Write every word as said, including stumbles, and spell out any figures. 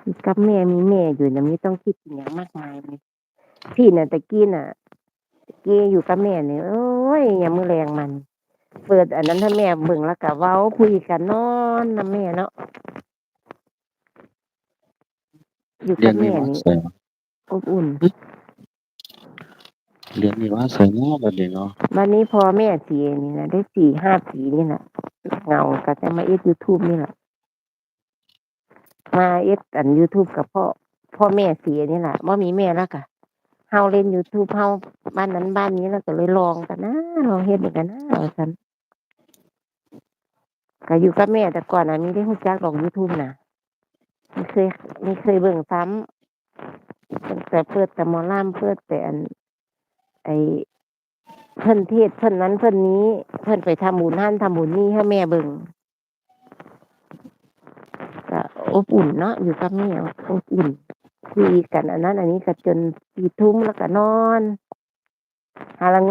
อยู่กับแม่ มีแม่อยู่นะ ไม่ต้องคิดถึงอย่างมากมายเลย พี่น่ะ แต่กี้น่ะ แต่กี้อยู่กับแม่นี่ โอ้ย ยามมื้อแลงมัน เปิดอันนั้นให้แม่เบิ่ง แล้วก็เว้าคุยกัน นอนนำแม่เนาะ อยู่กับแม่นี่ เดี๋ยวนี้มาใส่ อบอุ่น เดี๋ยวนี้มาใส่เนาะ บัดนี้เนาะ บัดนี้พ่อแม่เสียนี่นะ ได้สี่ห้าปีนี่แหละ เหงาก็จะมาเฮ็ดยูทูบนี่แหละ มาเฮ็ดอันยูทูบกับพ่อ พ่อแม่เสียนี่แหละ บ่มีแม่แล้วก็ เฮาเล่นยูทูบ เฮาบ้านนั้นบ้านนี้ แล้วก็เลยลองกันนะ ลองเฮ็ดเหมือนกันนะ ว่าซั่น ก็อยู่กับแม่แต่ก่อนน่ะ มีได้รู้จักดอกยูทูบน่ะ ไม่เคย ไม่เคยเบิ่งซ้ำ ตั้งแต่เปิดแต่หมอลำ เปิดแต่อัน ไอ้ เพิ่นเทศน์ เพิ่นนั้นเพิ่นนี้ เพิ่นไปทำบุญหั้นทำบุญนี่ให้แม่เบิ่ง ก็อบอุ่นเนาะ อยู่กับแม่อบอุ่น คุยกันอันนั้นอันนี้ก็จนสี่ทุ่มแล้วก็นอน หาละเงิ